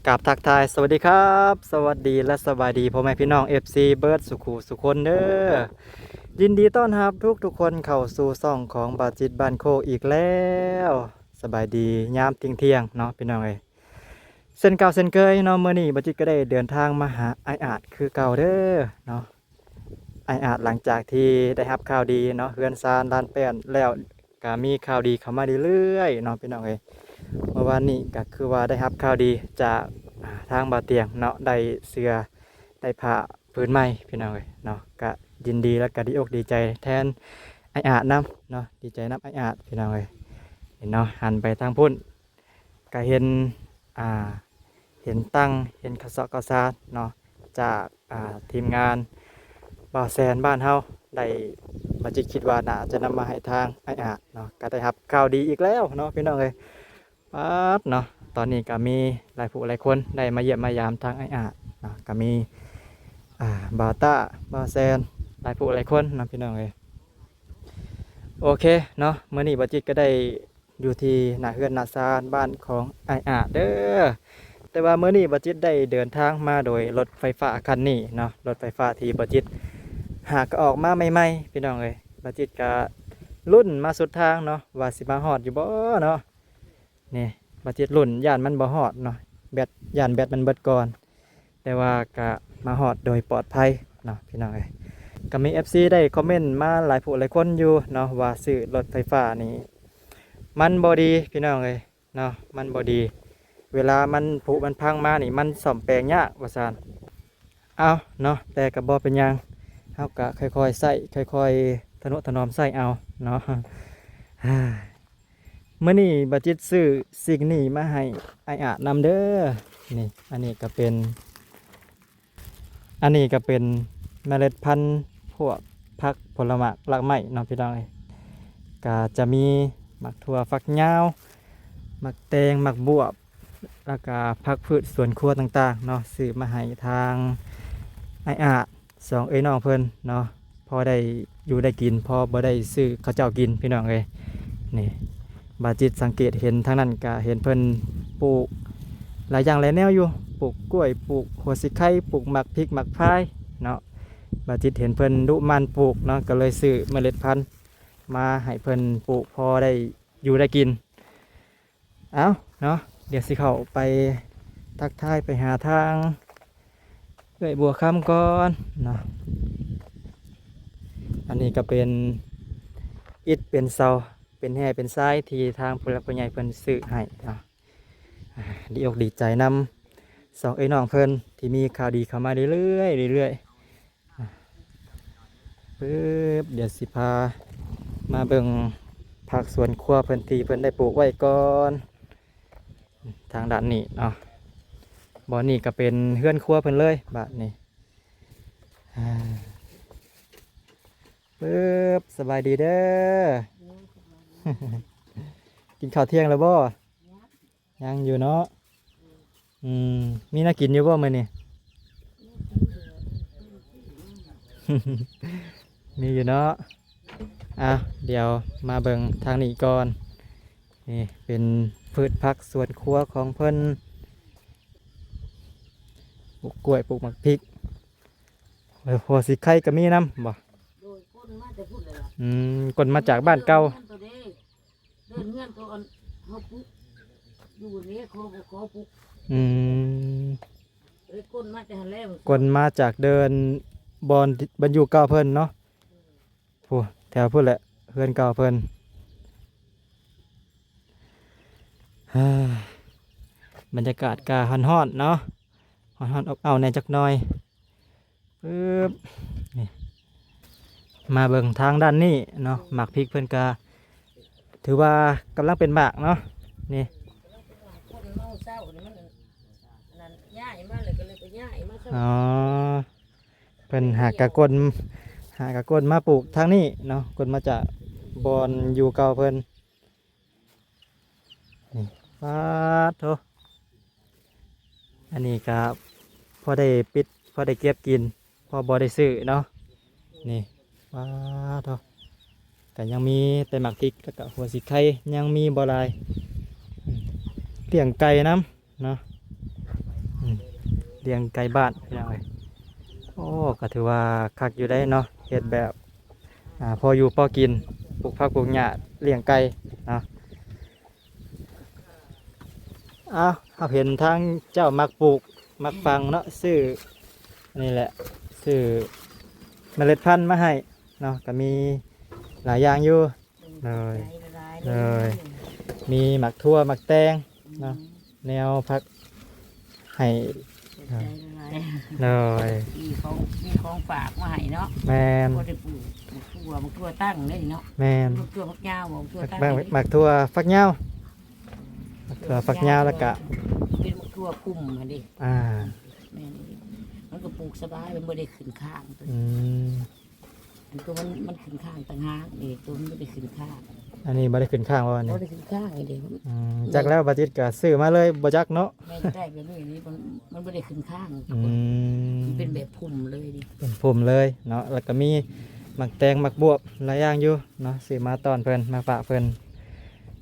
ກາບທັກທາຍ ສະຫວັດດີຄັບ ສະຫວັດດີ ແລະ ສະບາຍດີ ພໍ່ແມ່ພີ່ນ້ອງ ເອັຟຊີ ເບິດສູ່ຄູ່ສູ່ຄົນເດີ. ຍິນດີຕ້ອນຮັບທຸກໆຄົນເຂົ້າສູ່ຊ່ອງຂອງບ່າວຈິດບ້ານໂຄກອີກແລ້ວ. ສະບາຍດີຍາມທ່ຽງໆເນາະ ພີ່ນ້ອງເອີຍ. ເຊັ່ນເກົ່າເຊັ່ນເຄີຍເນາະ, ມື້ນີ້ບ່າວຈິດກໍໄດ້ເດີນທາງມາຫາອ້າຍອາດຄືເກົ່າເດີເນາະ. ອ້າຍອາດ ຫຼັງຈາກທີ່ໄດ້ຮັບຂ່າວດີເນາະ, ເຮືອນຊານລານແປ້ນແລ້ວ ກະມີຂ່າວດີເຂົ້າມາເລື້ອຍໆເນາະ ພີ່ນ້ອງເອີຍ. ເມື່ອວານນີ້ກະຄືວ່າໄດ້ຮັບຂ່າວດີຈາກ ອ່າ ທາງບ່າວຕຽງເນາະ, ໄດ້ເສື້ອ ໄດ້ຜ້າຜືນໃໝ່ ພີ່ນ້ອງເອີຍເນາະ. ກະຍິນດີ ແລະ ກະດີອົກດີໃຈແທນອ້າຍອາດນຳເນາະ, ດີໃຈນຳອ້າຍອາດ ພີ່ນ້ອງເອີຍ. ເຫັນເນາະ, ຫັນໄປທາງພຸ້ນ ກະເຫັນ ອ່າ ເຫັນຕັ່ງ ເຫັນເຂົ້າສອກເຂົ້າສານເນາະ ຈາກ ອ່າ ທີມງານບ່າວແຊນບ້ານເຮົາ ໄດ້ ບ່າວຈິດຄິດວ່າໜ້າຈະນຳມາໃຫ້ທາງອ້າຍອາດເນາະ. ກະໄດ້ຮັບຂ່າວດີອີກແລ້ວເນາະ ພີ່ນ້ອງເອີຍ. ປາດເນາະ, ຕອນນີ້ກະມີຫຼາຍຜູ້ຫຼາຍຄົນໄດ້ມາຢ້ຽມມາຢາມທາງອ້າຍອາດເນາະ, ກະມີ ອ່າ ບ່າວຕ້າ ບ່າວແຊນ ຫຼາຍຜູ້ຫຼາຍຄົນເນາະ ພີ່ນ້ອງເອີຍ. ໂອເຄເນາະ, ມື້ນີ້ບ່າວຈິດກໍໄດ້ ຢູ່ທີ່ໜ້າເຮືອນໜ້າຊານບ້ານຂອງອ້າຍອາດເດີ. ແຕ່ວ່າມື້ນີ້ບ່າວຈິດໄດ້ເດີນທາງມາໂດຍລົດໄຟຟ້າຄັນນີ້ເນາະ, ລົດໄຟຟ້າທີ່ບ່າວຈິດຫາກໍອອກມາໃໝ່ໆ ພີ່ນ້ອງເອີຍ. ບ່າວຈິດກະລຸ້ນມາສຸດທາງເນາະ ວ່າຊິມາຮອດຢູ່ບໍ່ເນາະ. ນີ້ ບ່າວຈິດລຸ້ນຢ້ານມັນບໍ່ຮອດເນາະ, ແບັດ ຢ້ານແບັດມັນເບິດກ່ອນ. ແຕ່ວ່າກະມາຮອດໂດຍປອດໄພເນາະ ພີ່ນ້ອງເອີຍ. ກະມີເອັຟຊີໄດ້ຄອມເມັນມາຫຼາຍຜູ້ຫຼາຍຄົນຢູ່ເນາະ ວ່າຊື້ລົດໄຟຟ້ານີ້ມັນບໍ່ດີ ພີ່ນ້ອງເອີຍເນາະ, ມັນບໍ່ດີ. ເວລາມັນຜຸມັນພັງມານີ້ ມັນສ້ອມແປງຍາກວ່າຊັ້ນ. ເອົາເນາະ, ແຕ່ກະບໍ່ເປັນຫຍັງ, ເຮົາກະຄ່ອຍໆໃຊ້ ຄ່ອຍໆທະນຸຖະໜອມໃຊ້ເອົາເນາະ. ມື້ນີ້ບ່າວຈິດຊື້ສິ່ງນີ້ມາໃຫ້ອ້າຍອາດນຳເດີ. ນີ້ ອັນນີ້ກໍເປັນ ອັນນີ້ກໍເປັນເມລັດພັນພວກຜັກຜົນລະໝາກລາກໄມ້ເນາະ ພີ່ນ້ອງເອີຍ. ກໍຈະມີໝາກຖົ່ວຝັກຍາວ, ໝາກແຕງ, ໝາກບວບ, ແລ້ວກໍຜັກພືດສວນຄົວຕ່າງໆເນາະ, ຊື້ມາໃຫ້ທາງອ້າຍອາດ ສອງເອື້ອຍນ້ອງເພິ່ນເນາະ, ພໍໄດ້ຢູ່ໄດ້ກິນ, ພໍບໍ່ໄດ້ຊື້ເຂົ້າເຈົ້າກິນ ພີ່ນ້ອງເອີຍ. ນີ້ ບ່າວຈິດສັງເກດເຫັນທາງນັ້ນ ກະເຫັນເພິ່ນປູກຫຼາຍຢ່າງຫຼາຍແນວຢູ່, ປູກກ້ວຍ, ປູກຫົວສີໄຄ, ປູກໝາກພິກໝາກພາຍເນາະ. ບ່າວຈິດເຫັນເພິ່ນດຸໝັ່ນປູກເນາະ, ກໍເລີຍຊື້ເມລັດພັນມາໃຫ້ເພິ່ນປູກ ພໍໄດ້ຢູ່ໄດ້ກິນ. ເອົາເນາະ, ດຽວຊິເຂົ້າໄປທັກທາຍ ໄປຫາທາງເອື້ອຍບົວຄຳກ່ອນເນາະ. ອັນນີ້ກໍເປັນອິດເປັນເສົາ ເປັນແຮ່ເປັນຊາຍ ທີ່ທາງຜູ້ຫຼັກຜູ້ໃຫຍ່ເພິ່ນຊື້ໃຫ້ເນາະ. ອ່າ ດີອົກດີໃຈນຳສອງເອື້ອຍນ້ອງເພິ່ນ ທີ່ມີຂ່າວດີເຂົ້າມາເລື້ອຍໆ ເລື້ອຍໆ. ປຶບ ດຽວຊິພາມາເບິ່ງຜັກສວນຄົວເພິ່ນ ທີ່ເພິ່ນໄດ້ປູກໄວ້ກ່ອນ ທາງດ້ານນີ້ເນາະ. ບ່ອນນີ້ກໍເປັນເຮືອນຄົວເພິ່ນເລີຍບາດນີ້. ອ່າ ປຶບ ສະບາຍດີເດີ. ກິນເຂົ້າທ່ຽງແລ້ວບໍ່? ຍັງຢູ່ເນາະ. ອືມ ມີແນວກິນຢູ່ບໍ່ມື້ນີ້? ມີຢູ່ເນາະ. ອ່ະ ດຽວມາເບິ່ງທາງນີ້ກ່ອນ. ນີ້ເປັນພືດຜັກສວນຄົວຂອງເພິ່ນ, ປູກກ້ວຍ, ປູກໝາກພິກ, ຫົວສີໄຄກໍມີນຳບໍ່? ໂດຍ ກົ້ນມາແຕ່ພຸ້ນແຫຼະ. ອືມ ກົ້ນມາຈາກບ້ານເກົ່າ. ເດີນເຮືອນຕົວເຮົາປຸກຢູ່ນີ້ ຂໍ ຂໍປຸກ. ອືມ ເອີ ກົ້ນມາແຕ່ຫັ້ນແຫຼະ ກົ້ນມາຈາກເດີ່ນບ່ອນ ບ່ອນຢູ່ເກົ່າເພິ່ນເນາະ. ຜູ້ ແຖວພຸ້ນແຫຼະ ເຮືອນເກົ່າເພິ່ນ. ບັນຍາກາດກະຮ້ອນໆເນາະ, ຮ້ອນໆອົບເອົ້າແດ່ຈັກໜ່ອຍ. ປຶບ ນີ້ ມາເບິ່ງທາງດ້ານນີ້ເນາະ, ໝາກພິກເພິ່ນກະຖືວ່າກຳລັງເປັນໝາກເນາະ. ນີ້ ກົ້ນມາເຊົ້ານີ້ ມັນນັ້ນ ຍ້າຍມາແລ້ວ ກໍເລີຍໄປຍ້າຍມາເຊົ້າ. ອໍ ເພິ່ນຫາກະກົ້ນ ຫາກະກົ້ນມາປູກທາງນີ້ເນາະ, ກົ້ນມາຈາກບ່ອນຢູ່ເກົ່າເພິ່ນ. ນີ້ ປາດໂທ ອັນນີ້ກະພໍໄດ້ປິດ ພໍໄດ້ເກັບກິນ ພໍບໍ່ໄດ້ຊື້ເນາະ. ນີ້ ປາດໂທ ກະຍັງມີແຕ່ໝາກພິກ ແລ້ວກະຫົວສີໄຄ ຍັງມີບໍ່ຫຼາຍ. ອືມ ລ້ຽງໄກ່ນຳເນາະ. ລ້ຽງໄກ່ບ້ານ ພີ່ນ້ອງເອີຍ. ໂອ້ ກໍຖືວ່າຄັກຢູ່ເດ້ເນາະ ເຮັດແບບ ອ່າ ພໍຢູ່ພໍກິນ ປູກຜັກປູກຫຍ້າ ລ້ຽງໄກ່ເນາະ. ອ້າວ ເຮົາເຫັນທາງເຈົ້າມັກປູກມັກຝັງເນາະ ຊື້ ນີ້ແຫຼະ ຊື້ເມລັດພັນມາໃຫ້ເນາະ ກໍມີຫຼາຍຢ່າງຢູ່. ໂດຍ ຂອບໃຈຫຼາຍໆ ໂດຍ ເດີ ມີໝາກຖົ່ວໝາກແຕງເນາະ ອືມ ແນວຜັກໃຫ້ ຂອບໃຈຫຼາຍໆ ໂດຍ ມີຂອງ ມີຂອງຝາກມາໃຫ້ເນາະ. ແມ່ນ ບໍ່ໄດ້ປູກໝາກຖົ່ວ ໝາກຖົ່ວຕັ້ງເດ້ເນາະ. ແມ່ນ ໝາກຖົ່ວຝັກຍາວ ໝາກຖົ່ວຕັ້ງ ໝາກຖົ່ວຝັກຍາວ ໝາກຖົ່ວຝັກຍາວ ແລ້ວກະເປັນໝາກຖົ່ວຄຸມຫັ້ນເດ້. ອ່າ ແມ່ນ ມັນກໍປູກສະບາຍ ມັນບໍ່ໄດ້ຂຶ້ນຄ້າງ. ອືມ ອັນຕົວມັນ ມັນຂຶ້ນຄ້າງຕ່າງຫາກນີ້ ຕົວມັນບໍ່ໄດ້ຂຶ້ນຄ້າງ. ອັນນີ້ບໍ່ໄດ້ຂຶ້ນຄ້າງບໍ່ ອັນນີ້? ບໍ່ໄດ້ຂຶ້ນຄ້າງນີ້ເດ້. ອືມ ຈັກແລ້ວ ບາຈິດກໍຊື້ມາເລີຍ ບໍ່ຈັກເນາະ. ແມ່ນ ໄດ້ແບບນີ້ນີ້ ມັນ ມັນບໍ່ໄດ້ຂຶ້ນຄ້າງ. ອືມ ມັນເປັນແບບພຸ້ມເລີຍນີ້ ເປັນພຸ້ມເລີຍເນາະ. ແລ້ວກໍມີໝາກແຕງ ໝາກບວບ ຫຼາຍຢ່າງຢູ່ເນາະ ຊື້ມາຕ້ອນເພິ່ນ ມາຝາກເພິ່ນ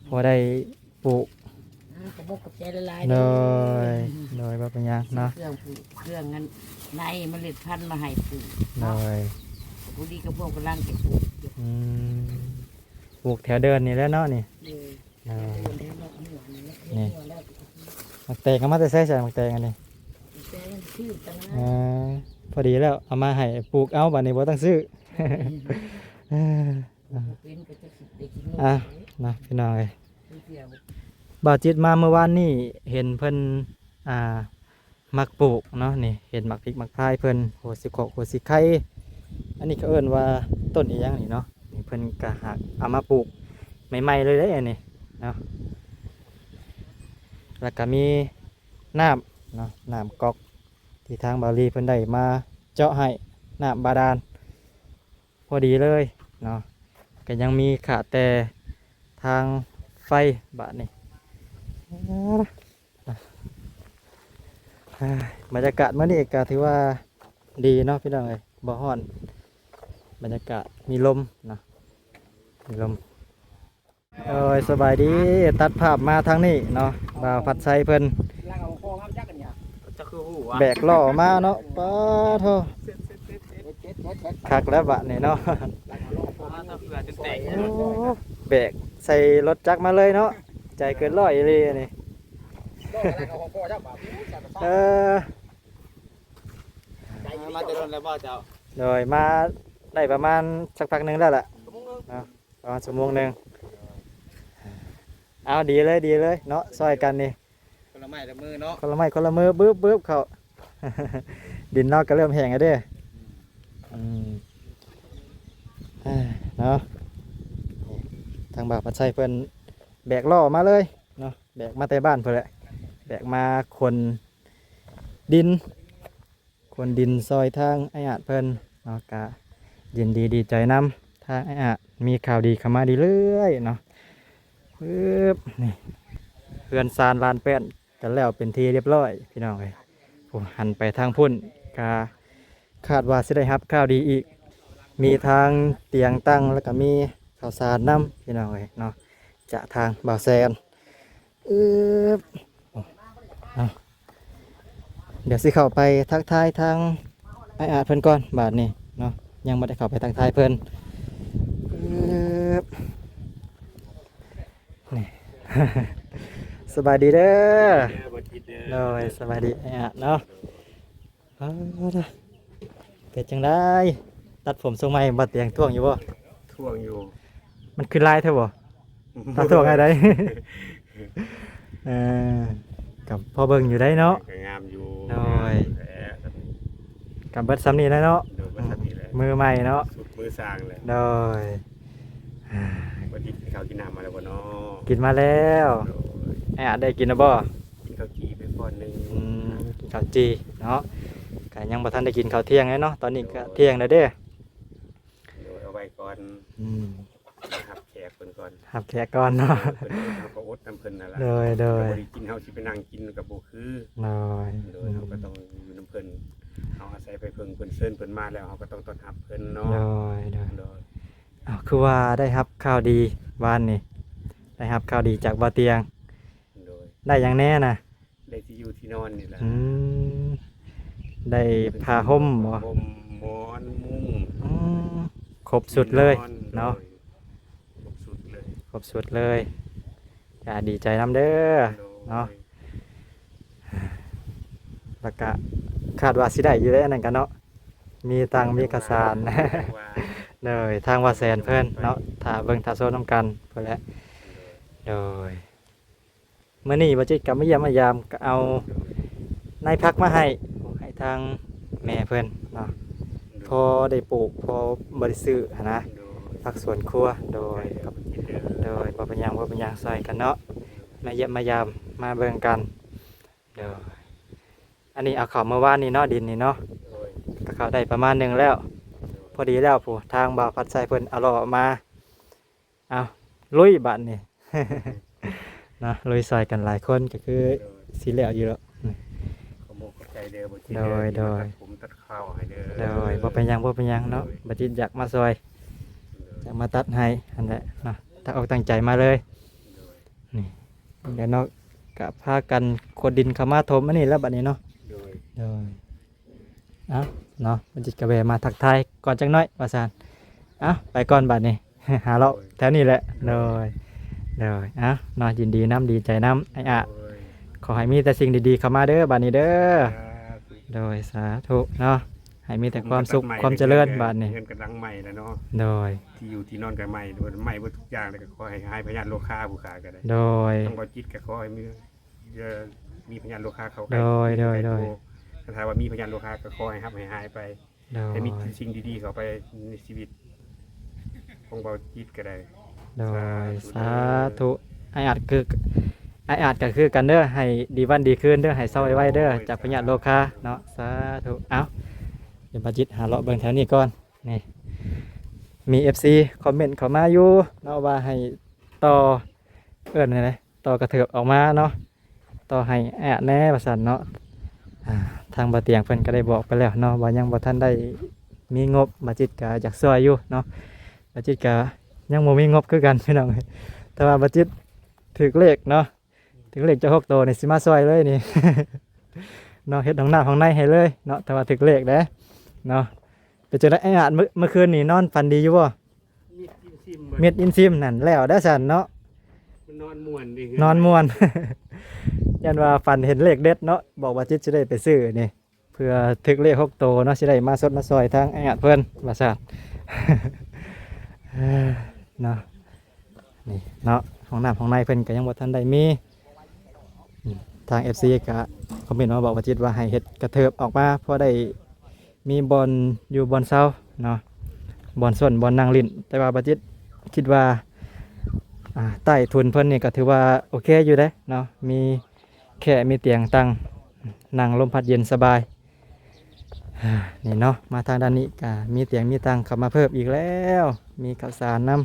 ພໍໄດ້ປູກ. ອ່າ ຂອບອົກຂອບໃຈຫຼາຍໆ ໂດຍ ເດີ ໂດຍ ບໍ່ເປັນຫຍັງເນາະ ຊື້ເຄື່ອງປູກ ເຄື່ອງອັນໃນເມລັດພັນມາໃຫ້ປູກ ໂດ ເນາະ ຍ ພໍດີກັບພວກກຳລັງຈະປູກຢູ່. ອືມ ປູກແຖວເດີ່ນນີ້ແຫຼະເນາະນີ້. ໂດຍ ໂດຍ ເດີ່ນແຖວນອກຫົວນີ້ແຫຼະ ນີ້ ຫົວແລ້ວ. ໝາກແຕງເອົາມາແຕ່ໃສ ໝາກແຕງອັນນີ້? ແຕງທີ່ຕະຫຼາດ ເອີ ພໍດີແລ້ວ ເອົາມາໃຫ້ປູກເອົາ ບາດນີ້ບໍ່ຕ້ອງຊື້. ເອີ ບໍ່ເປັນກໍຈະຄິດໄດ້ກິນ. ອ່ະ ເນາະ ພີ່ນ້ອງເອີຍ ບ່າວຈິດມາເມື່ອວານນີ້ ເຫັນເພິ່ນ ອ່າ ມັກປູກເນາະ ນີ້ ເຫັນໝາກພິກໝາກພາຍເພິ່ນ ຫົວສີຄອກຫົວສີໄຄ. ອັນນີ້ເຂົາເອີ້ນວ່າຕົ້ນອີ່ຫຍັງນີ້ເນາະ ນີ້ເພິ່ນກະຫາກເອົາມາປູກໃໝ່ໆເລີຍເດ້ ອັນນີ້ເນາະ. ແລ້ວກະມີນ້ຳເນາະ ນ້ຳກອກທີ່ທາງບ່າວລີເພິ່ນໄດ້ມາເຈາະໃຫ້ ນ້ຳບາດານ. ພໍດີເລີຍເນາະ ກໍຍັງມີຂາດແຕ່ທາງໄຟບາດນີ້. ບັນຍາກາດມື້ນີ້ກໍຖືວ່າດີເນາະ ພີ່ນ້ອງເອີຍ ບໍ່ຮ້ອນ ບັນຍາກາດມີລົມເນາະ ມີລົມ. ໂດຍ ສະບາຍດີ ຕັດພາບມາທາງນີ້ເນາະ ບ່າວພັດໄຊເພິ່ນ ເຈົ້າຄືຮູ້ຫວາ ແບກລໍ້ມາເນາະ ປາໂທ ຄັກແລ້ວບາດນີ້ເນາະ ໂອ້ ແບກໃສ່ລົດຈັກມາເລີຍເນາະ ໃຈເກີນຮ້ອຍອີ່ຫຼີນີ້ ເອີ ມາແຕ່ດົນແລ້ວບໍ່ເຈົ້າ? ໂດຍ ມາໄດ້ປະມານສັກພັກໜຶ່ງແລ້ວລະ ເນາະ. ປະມານຊົ່ວໂມງໜຶ່ງ ເອົາ ດີເລີຍ ດີເລີຍເນາະ ຊ່ອຍກັນນີ້ ຄົນລະໄມ້ລະມືເນາະ ຄົນລະໄມ້ຄົນລະມື ບຶບໆ ເຂົ້າ ດິນເຮົາກໍເລີ່ມແຫ້ງແລ້ວເດ້ ອືມ ເນາະ ທາງບ່າວພັດໄຊເພິ່ນແບກລໍ້ມາເລີຍເນາະ ແບກມາແຕ່ບ້ານເພິ່ນແຫຼະ ແບກມາຂົນດິນ ຂົນດິນຊ່ອຍທາງອ້າຍອາດເພິ່ນເນາະ ກະຍິນດີດີໃຈນຳ ທາງອ້າຍອາດມີຂ່າວດີເຂົ້າມາເລື້ອຍໆເນາະ ປຶບ ນີ້ ເຮືອນຊານລານແປ້ນກັນແລ້ວເປັນທີ່ຮຽບຮ້ອຍ ພີ່ນ້ອງເອີຍ ໂອ້ ຫັນໄປທາງພຸ້ນ ກະຄາດວ່າຊິໄດ້ຮັບຂ່າວດີອີກ ມີທາງຕຽງຕັ້ງ ແລ້ວກະມີເຂົ້າສານນຳ ພີ່ນ້ອງເອີຍເນາະ ຈາກທາງບ່າວແຊນ ອຶບ ເອົາ ດຽວຊິເຂົ້າໄປທັກທາຍທາງອ້າຍອາດເພິ່ນກ່ອນບາດນີ້ເນາະ ຍັງບໍ່ໄດ້ເຂົ້າໄປທັກທາຍເພິ່ນ ອຶບ ນີ້ ສະບາຍດີເດີ ເດີ ບໍ່ຈິດເດີ ໂດຍ ສະບາຍດີອ້າຍອາດເນາະ ເອົາລະ ເປັນຈັ່ງໃດ ຕັດຜົມຊົງໃໝ່ ບ່າວຕຽງ ທ່ວງຢູ່ບໍ່? ທ່ວງຢູ່ ມັນຄືຫຼາຍແທ້ບໍ່? ຕາ ທ່ວງໃຫ້ໄດ້ ເອີ ກໍພໍເບິ່ງຢູ່ໄດ໋ເນາະ ກໍງາມຢູ່ ໂດຍ ງາມແຫຼະ ກໍເບິດສ່ຳນີ້ແຫຼະເນາະ ໂດຍ ເບິດສ່ຳນີ້ແຫຼະ ມືໃໝ່ເນາະ ສຸດມືຊ່າງແຫຼະ ໂດຍ ອ່າ ບໍ່ຈິດ ກິນເຂົ້າກິນນ້ຳມາແລ້ວບໍ່ເນາະ? ກິນມາແລ້ວ ໂດຍ ອ້າຍອາດໄດ້ກິນແລ້ວບໍ່? ກິນເຂົ້າຈີ່ໄປກ່ອນໜຶ່ງ ອືມ ກິນເຂົ້າຈີ່ເນາະ ກໍຍັງບໍ່ທັນໄດ້ກິນເຂົ້າທ່ຽງເລີຍເນາະ ຕອນນີ້ກໍ ໂດຍ ທ່ຽງແລ້ວເດ້ ໂດຍ ເອົາໄວ້ກ່ອນ ອືມ ຮັບແຂກເພິ່ນກ່ອນ ຮັບແຂກກ່ອນເນາະ ເອີ ເພິ່ນເອົາເຂົ້າອົດນຳເພິ່ນນັ້ນລະ ໂດຍ ໂດຍ ບໍ່ໄດ້ກິນ ເຮົາຊິໄປນັ່ງກິນກໍບໍ່ຄື ໂດຍ ໂດຍ ເຮົາກໍຕ້ອງຢູ່ນຳເພິ່ນ ເຮົາອາໄສໄປເພິ່ງເພິ່ນ ເຊີນເພິ່ນມາແລ້ວ ເຮົາກໍຕ້ອງຕ້ອນຮັບເພິ່ນເນາະ ໂດຍ ໂດຍ ໂດຍ ອ້າວ ຄືວ່າໄດ້ຮັບຂ່າວດີວານນີ້ ໄດ້ຮັບຂ່າວດີຈາກບ່າວຕຽງ ໂດຍ ໄດ້ຫຍັງແດ່ນະ? ໄດ້ທີ່ຢູ່ທີ່ນອນນີ້ລະ ອືມ ໄດ້ຜ້າຫົ່ມບໍ່? ຜ້າຫົ່ມ ໝອນ ມຸ້ງ ອືມ ຄົບຊຸດເລີຍເນາະ. ໂດຍ ຄົບຊຸດເລີຍ ຄົບຊຸດເລີຍ. ກະດີໃຈນຳເດີ ໂດຍ ເນາະ. ແລ້ວກະຄາດວ່າຊິໄດ້ຢູ່ເດ້ ອັນນັ້ນກະເນາະ ມີຕັງ ມີເອກະສານ ໂດຍ ທາງວ່າແສນເພິ່ນເນາະ ຖ້າເບິ່ງຖ້າຊົມນຳກັນພຸ້ນແຫຼະ. ໂດຍ ມື້ນີ້ບ່າວຈິດກໍມາຢ້ຽມມາຢາມ ກໍເອົານາຍຜັກມາໃຫ້ ໃຫ້ທາງແມ່ເພິ່ນເນາະ ພໍໄດ້ປູກ ພໍບໍ່ໄດ້ຊື້ຫັ້ນນະ ຜັກສວນຄົວ. ໂດຍ ໂດຍ ບໍ່ເປັນຫຍັງ ບໍ່ເປັນຫຍັງ ຊ່ອຍກັນເນາະ ມາຢ້ຽມມາຢາມ ມາເບິ່ງກັນ. ໂດຍ ອັນນີ້ເອົາເຂົ້າເມື່ອວານນີ້ເນາະ ດິນນີ້ເນາະ ໂດຍ ກໍເຂົ້າໄດ້ປະມານໜຶ່ງແລ້ວ ໂດຍ ພໍດີແລ້ວ. ຜູ້ທາງບ່າວພັດໄຊເພິ່ນເອົາລໍ້ມາ ເອົາ ລຸຍບາດນີ້ ເນາະ ລຸຍຊ່ອຍກັນຫຼາຍຄົນກໍຄື ໂດຍ ຊິແລ້ວຢູ່ດອກ. ຂອບອົກຂອບໃຈເດີ ໂດຍ ໂດຍ ຕັດຜົມຕັດເຂົ້າໃຫ້ເດີ ໂດຍ ບໍ່ເປັນຫຍັງ ບໍ່ເປັນຫຍັງເນາະ ໂດຍ ບ່າວຈິດຢາກມາຊ່ອຍ ໂດຍ ຢາກມາຕັດໃຫ້ຫັ້ນແຫຼະເນາະ ຕັ້ງອົກຕັ້ງໃຈມາເລີຍ. ໂດຍ ນີ້ ດຽວເນາະ ກະພາກັນຂຸດດິນເຂົ້າມາຖົມອັນນີ້ແລ້ວບັດນີ້ເນາະ. ໂດຍ ໂດຍ ເອົ້າ ເນາະ ບັນຈິດກະແວ່ມາທັກທາຍກ່ອນຈັກໜ້ອຍວ່າຊັ້ນ. ເອົ້າ ໄປກ່ອນບັດນີ້ ຫາເລາະແຖວນີ້ແຫຼະ. ໂດຍ ໂດຍ ເອົ້າ ເນາະ ຍິນດີນຳ ດີໃຈນຳອ້າຍອາດ. ໂດຍ ຂໍໃຫ້ມີແຕ່ສິ່ງດີໆເຂົ້າມາເດີບັດນີ້ເດີ. ສາທຸ ໂດຍ ສາທຸເນາະ ໃຫ້ມີແຕ່ຄວາມສຸກຄວາມຈະເລີນບັດນີ້. ເຮືອນກຳລັງໃໝ່ແລ້ວເນາະ. ໂດຍ ທີ່ຢູ່ທີ່ນອນກໍໃໝ່ ໃໝ່ເບິດທຸກຢ່າງ ແລ້ວກໍຂໍໃຫ້ຫາຍພະຍາດໂລຄາຜູ້ຂ້າກໍໄດ້. ໂດຍ ທາງບ່າວຈິດກໍຂໍໃຫ້ມີ ເອີ ມີພະຍາດໂລຄາເຂົ້າໃກ້. ໂດຍ ໂດຍ ໂດຍ ຄັນຖ້າວ່າມີພະຍາດໂລຄາກໍຂໍໃຫ້ຮັບໃຫ້ຫາຍໄປ. ໂດຍ ໃຫ້ມີສິ່ງດີໆເຂົ້າໄປໃນຊີວິດຂອງບ່າວຈິດກໍໄດ້. ໂດຍ ສາທຸເດີ ສາທຸ. ອ້າຍອາດຄື ອ້າຍອາດກໍຄືກັນເດີ ໃຫ້ດີວັນດີຄືນເດີ ໃຫ້ເຊົາໄວໆເດີ ໂດຍ ຈາກພະຍາດໂລຄາເນາະ. ສາທຸ. ເອົ້າ ດຽວບ່າວຈິດຫາເລາະເບິ່ງແຖວນີ້ກ່ອນ. ນີ້ ມີເອັຟຊີຄອມເມັນເຂົ້າມາຢູ່ເນາະ ວ່າໃຫ້ຕໍ່ ເອີ້ນຫຍັງ ຕໍ່ກະເທີບອອກມາເນາະ ຕໍ່ໃຫ້ອ້າຍອາດແດ່ວ່າຊັ້ນເນາະ. ອ່າ ທາງບ່າວຕຽງເພິ່ນກໍໄດ້ບອກໄປແລ້ວເນາະ ວ່າຍັງບໍ່ທັນໄດ້ມີງົບ ບ່າວຈິດກໍຢາກຊ່ວຍຢູ່ເນາະ ບ່າວຈິດກໍຍັງບໍ່ມີງົບຄືກັນພີ່ນ້ອງ. ແຕ່ວ່າບ່າວຈິດຖືກເລກເນາະ ຖືກເລກເຈົ້າຫົກໂຕນີ້ ຊິມາຊ່ວຍເລີຍນີ້ເນາະ ເຮັດຫ້ອງນ້ຳຫ້ອງໃນໃຫ້ເລີຍເນາະ ຖ້າວ່າຖືກເລກເດ້ເນາະ. ເປັນຈັ່ງໃດອ້າຍອາດ ມື້ ມື້ຄືນນີ້ນອນຝັນດີຢູ່ບໍ່? ມິດອີ່ມຊິມ ມິດອີ່ມຊິມນັ້ນແລ້ວເດ້ຊັ້ນເນາະ ນອນມ່ວນດີ ນອນມ່ວນ ຢ້ານວ່າຝັນເຫັນເລກເດັດເນາະ ບອກວ່າຈິດຊິໄດ້ໄປຊື້ນີ້ ເພື່ອຖືກເລກຫົກໂຕເນາະ ຊິໄດ້ມາຊົດມາຊ່ອຍທາງອ້າຍອາດເພິ່ນວ່າຊັ້ນເນາະ. ນີ້ເນາະ ຫ້ອງນ້ຳຫ້ອງໃນເພິ່ນກໍຍັງບໍ່ທັນໄດ້ມີ. ອືມ ທາງເອັຟຊີກໍຄອມເມັນມາບອກບ່າວຈິດວ່າໃຫ້ເຮັດກະເທີບອອກມາ ພໍໄດ້ມີບ່ອນຢູ່ບ່ອນເຊົາເນາະ ບ່ອນຊົນບ່ອນນັ່ງຫຼິ້ນ. ແຕ່ວ່າບ່າວຈິດຄິດວ່າ ອ່າ ໃຕ້ທຸນເພິ່ນນີ້ກໍຖືວ່າໂອເຄຢູ່ເດ້ເນາະ ມີແຄ່ມີຕຽງຕັ່ງ ນັ່ງລົມພັດເຢັນສະບາຍ. ນີ້ເນາະ ມາທາງດ້ານນີ້ກະມີຕຽງມີຕັ່ງເຂົ້າມາເພີ່ມອີກແລ້ວ ມີເຂົ້າສານນຳ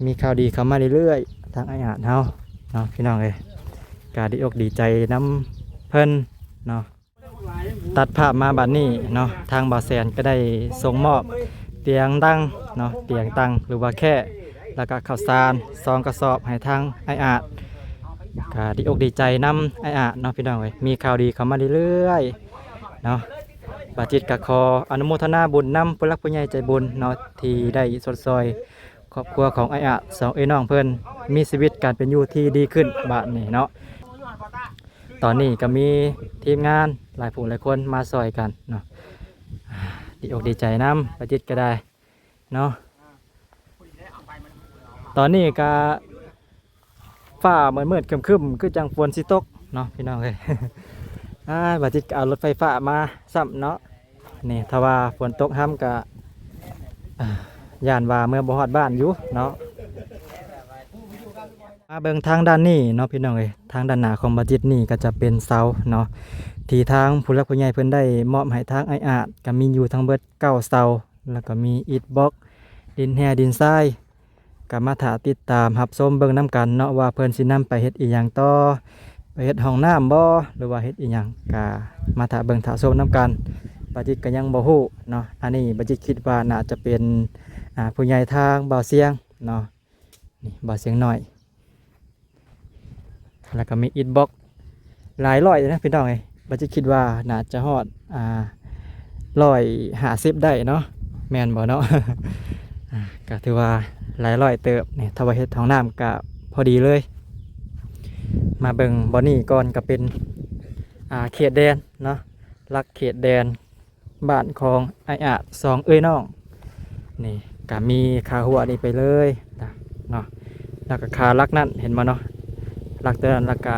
ມີຂ່າວດີເຂົ້າມາເລື້ອຍໆ ທາງອ້າຍອາດເຮົາເນາະ ພີ່ນ້ອງເອີຍ ກະດີອົກດີໃຈນຳເພິ່ນເນາະ. ຕັດພາບມາບັດນີ້ເນາະ ທາງບ່າວແສນກໍໄດ້ສົ່ງມອບຕຽງຕັ່ງເນາະ ຕຽງຕັ່ງ ຫຼືວ່າແຄ່ ແລ້ວກະເຂົ້າສານສອງກະສອບໃຫ້ທາງອ້າຍອາດ ກະດີອົກດີໃຈນຳອ້າຍອາດເນາະ ພີ່ນ້ອງເອີຍ ມີຂ່າວດີເຂົ້າມາເລື້ອຍໆເນາະ. ບ່າວຈິດກະຂໍອະນຸໂມທະນາບຸນນຳຜູ້ຫຼັກຜູ້ໃຫຍ່ໃຈບຸນເນາະ ທີ່ໄດ້ຊົດຊ່ອຍຄອບຄົວຂອງອ້າຍອາດສອງເອື້ອຍນ້ອງເພິ່ນ ມີຊີວິດການເປັນຢູ່ທີ່ດີຂຶ້ນບາດນີ້ເນາະ. ຕອນນີ້ກະມີທີມງານຫຼາຍຜູ້ຫຼາຍຄົນມາຊ່ອຍກັນເນາະ ດີອົກດີໃຈນຳ ບ່າວຈິດກະໄດ້ ເນາະ. ຕອນນີ້ກະຟ້າມືດໆຄຶ້ມໆ ຄືຈັ່ງຝົນຊິຕົກເນາະ ພີ່ນ້ອງເອີຍ. ອ້າຍ ບ່າວຈິດກະເອົາລົດໄຟຟ້າມາຊ້ຳເນາະ. ນີ້ຖ້າວ່າຝົນຕົກຮຳກະ ຢ້ານວ່າເມືອບໍ່ຮອດບ້ານຢູ່ເນາະ. ມາເບິ່ງທາງດ້ານນີ້ເນາະ ພີ່ນ້ອງເອີຍ ທາງດ້ານໜ້າຂອງບ່າວຈິດນີ້ກະຈະເປັນເສົາເນາະ ທີ່ທາງຜູ້ຫຼັກຜູ້ໃຫຍ່ເພິ່ນໄດ້ມອບໃຫ້ທາງອ້າຍອາດ ກະມີຢູ່ທັງເບິດເກົ້າເສົາ ແລ້ວກໍມີອິດບລັອກ ດິນແຮ່ ດິນຊາຍ ກໍມາຖ້າຕິດຕາມຮັບຊົມເບິ່ງນຳກັນເນາະ ວ່າເພິ່ນຊິນຳໄປເຮັດອີ່ຫຍັງຕໍ່ ໄປເຮັດຫ້ອງນ້ຳບໍ່ ຫຼືວ່າເຮັດອີ່ຫຍັງ ກໍມາຖ້າເບິ່ງຖ້າຊົມນຳກັນ. ບ່າວຈິດກໍຍັງບໍ່ຮູ້ເນາະ ອັນນີ້ບ່າວຈິດຄິດວ່າໜ້າຈະເປັນ ອ່າ ຜູ້ໃຫຍ່ທາງບ່າວຊຽງເນາະ ນີ້ ບ່າວຊຽງນ້ອຍ ແລ້ວກໍມີອິດບລັອກຫຼາຍຮ້ອຍເດ້ນະ ພີ່ນ້ອງເອີຍ ບໍ່ຈິດຄິດວ່າໜ້າຈະຮອດ ອ່າ ຮ້ອຍຫ້າສິບໄດ້ເນາະ ແມ່ນບໍ່ເນາະ? ອ່າ ກໍຖືວ່າຫຼາຍຮ້ອຍເຕີບນີ້ ຖ້າວ່າເຮັດຫ້ອງນ້ຳກໍພໍດີເລີຍ. ມາເບິ່ງບ່ອນນີ້ກ່ອນ ກໍເປັນ ອ່າ ເຂດແດນເນາະ ຫຼັກເຂດແດນ ບ້ານຂອງອ້າຍອາດສອງເອື້ອຍນ້ອງນີ້ ກະມີຄາຮົ້ວນີ້ໄປເລີຍເນາະ ແລ້ວກະຄາຫຼັກນັ້ນ ເຫັນບໍ່ເນາະ ຫຼັກຕົວນັ້ນ ແລ້ວກະ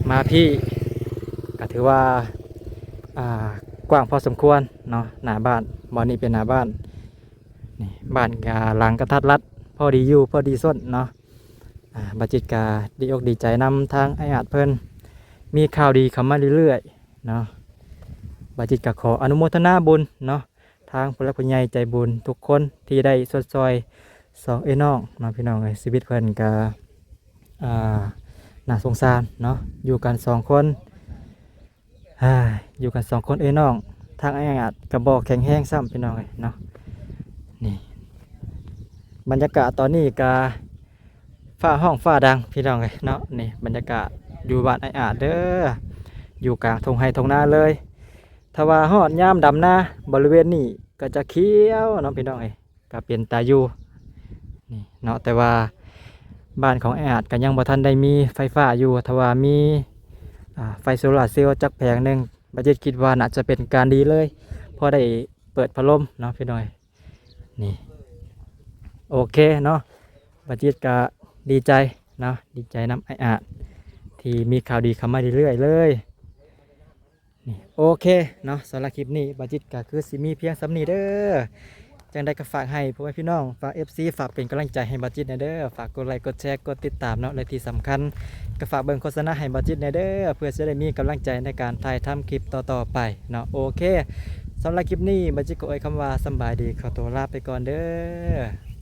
ມາພີ້ ກະຖືວ່າ ອ່າ ກວ້າງພໍສົມຄວນເນາະ ໜ້າບ້ານ ບ່ອນນີ້ເປັນໜ້າບ້ານນີ້ ບ້ານກະຫຼັງກະທັດລັດ ພໍດີຢູ່ພໍດີຊົນເນາະ. ອ່າ ບ່າວຈິດກະດີອົກດີໃຈນຳທາງອ້າຍອາດເພິ່ນ ມີຂ່າວດີເຂົ້າມາເລື້ອຍໆເນາະ. ບ່າວຈິດກະຂໍອະນຸໂມທະນາບຸນເນາະ ທາງຜູ້ຫຼັກຜູ້ໃຫຍ່ໃຈບຸນທຸກຄົນທີ່ໄດ້ຊົດຊ່ອຍສອງເອື້ອຍນ້ອງເນາະ ພີ່ນ້ອງເອີຍ. ຊີວິດເພິ່ນກະ ອ່າ ໜ້າສົງສານເນາະ ຢູ່ກັນສອງຄົນ ອ່າ ຢູ່ກັນສອງຄົນເອື້ອຍນ້ອງ ທາງອ້າຍອາດກະບໍ່ແຂງແຮງຊ້ຳ ພີ່ນ້ອງເອີຍເນາະ. ນີ້ ບັນຍາກາດຕອນນີ້ກະຟ້າຮ້ອງຟ້າດັງ ພີ່ນ້ອງເອີຍເນາະ. ນີ້ບັນຍາກາດຢູ່ບ້ານອ້າຍອາດເດີ ຢູ່ກາງທົ່ງໄຮ່ທົ່ງນາເລີຍ. ຖ້າວ່າຮອດຍາມດຳນາ ບໍລິເວນນີ້ກໍຈະຂຽວເນາະ ພີ່ນ້ອງເອີຍ ກໍເປັນຕາຢູ່ນີ້ເນາະ. ແຕ່ວ່າບ້ານຂອງອ້າຍອາດກໍຍັງບໍ່ທັນໄດ້ມີໄຟຟ້າຢູ່ ຖ້າວ່າມີ ອ່າ ໄຟໂຊລາເຊວຈັກແຜງໜຶ່ງ ບ່າວຈິດຄິດວ່າໜ້າຈະເປັນການດີເລີຍ ພໍໄດ້ເປີດພັດລົມເນາະ ພີ່ນ້ອງເອີຍ. ນີ້ ໂອເຄເນາະ ບ່າວຈິດກະດີໃຈເນາະ ດີໃຈນຳອ້າຍອາດທີ່ມີຂ່າວດີເຂົ້າມາເລື້ອຍໆເລີຍ. ນີ້ ໂອເຄເນາະ ສຳລັບຄລິບນີ້ບ່າວຈິດກະຄືຊິມີພຽງສ່ຳນີ້ເດີ. ຈັ່ງໃດກໍຝາກໃຫ້ພໍ່ແມ່ພີ່ນ້ອງ ຝາກເອັຟຊີ ຝາກເປັນກຳລັງໃຈໃຫ້ບ່າວຈິດແດ່ເດີ. ຝາກກົດໄລ ກົດແຊ ກົດຕິດຕາມເນາະ ແລະທີ່ສຳຄັນກໍຝາກເບິ່ງໂຄສະນາໃຫ້ບ່າວຈິດແດ່ເດີ ເພື່ອຈະໄດ້ມີກຳລັງໃຈໃນການຖ່າຍທຳຄລິບຕໍ່ໆໄປເນາະ. ໂອເຄ ສຳລັບຄລິບນີ້ບ່າວຈິດກໍເອີ່ຍຄຳວ່າສຳບາຍດີ ຂໍຕົວລາໄປກ່ອນເດີ.